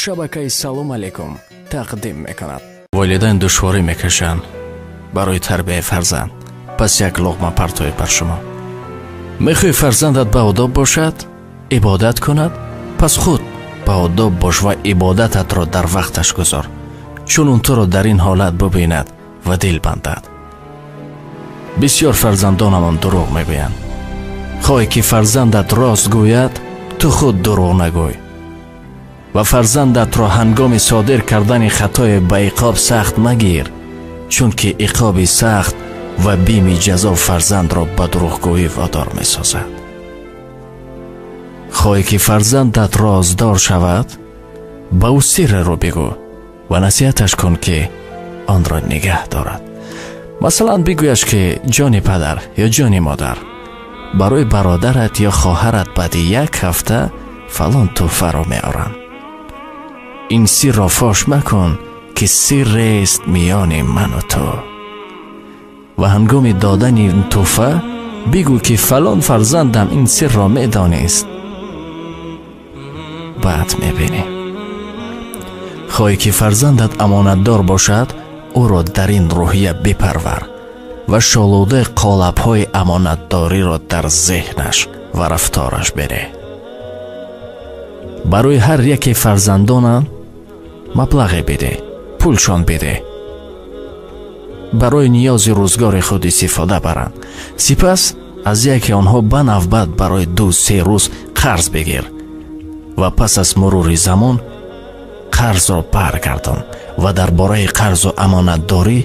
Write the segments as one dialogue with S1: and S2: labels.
S1: Шабакаи Салом алейкум тақдим мекунад. Волидайн душворӣ мекашанд барои тарбияи фарзанд. Пас як луқма партои бар шумо. Мехоҳӣ фарзандат ба одоб бошад, ибодат кунад? Пас худ ба одоб бош ва ибодататро дар вақташ гузор, чунон туро дар ин ҳолат бубинад ва дил бандад. Бисёр фарзандонамон дурӯғ мегӯянд. Хоҳӣ ки фарзандат рост гӯяд, ту худ дурӯғ нагӯй ва фарзандатро ҳангоми содир кардани хатое ба иқоб сахт магир, чунки иқоби сахт ва бими ҷазо фарзандро ба дурӯғгӯӣ водор месозад. Хоҳӣ ки фарзандат роздор шавад, ба ӯ сирреро бигӯ ва насиҳаташ кун, ки онро нигаҳ дорад. Масалан, бигӯяш, ки ҷони падар ё ҷони модар, барои бародарат ё хоҳарат баъди як ҳафта фалон тӯҳфаро меорам. Ин сирро фош макун, ки сиррест миёни ману ту. Ва ҳангоми додани ин тӯҳфа бигӯ, ки фалон фарзандам ин сирро медонист. Баъд мебинӣ. Хоҳӣ ки фарзандат амонатдор бошад, ӯро дар ин рӯҳия бипарвар ва шолудаи қолабҳои амонатдориро дар зеҳнаш ва рафтораш береҳ. Барои ҳар яке фарзандонам маблағе бидеҳ, пулшон бидеҳ, барои ниёзи рӯзгори худ истифода баранд. Сипас аз яке онҳо ба навбат барои 2-3 рӯз қарз бигир ва пас аз мурури замон қарзро баргардон ва дар бораи қарзу амонатдорӣ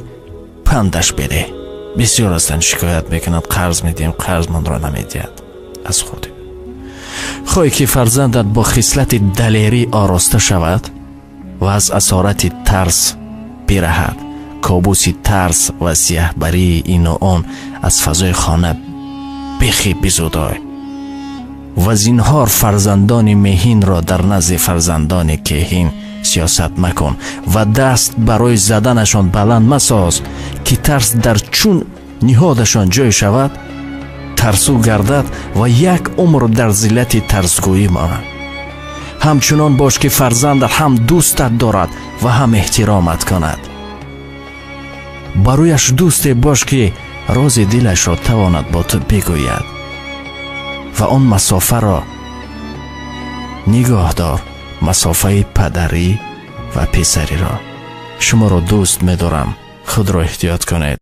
S1: пандаш бидеҳ. Бисёр ҳастанд, шикоят мекунанд: қарз медиҳем, қарзмонро намедиҳад аз худ. Хоҳӣ ки фарзандат бо хислати далерӣ ороста шавад ва аз асорати тарс бираҳад, кобуси тарс ва сияҳбарии ину он аз фазои хона бехи бизудой ва зинҳор фарзандони меҳинро дар назди фарзандони кеҳин сиёсат макун ва даст барои заданашон баланд масоз, ки тарс дар чун ниҳодашон ҷой шавад, тарсу гардад ва як умр дар зиллати тарсгӯӣ монад. Ҳамчунон бош, ки фарзандат ҳам дӯстат дорад ва ҳам эҳтиромат кунад. Барояш дӯсте бош, ки рози дилашро тавонад бо ту бигӯяд, ва он масофаро нигоҳ дор, масофаи падарӣ ва писариро. Шуморо дӯст медорам, худро эҳтиёт кунед.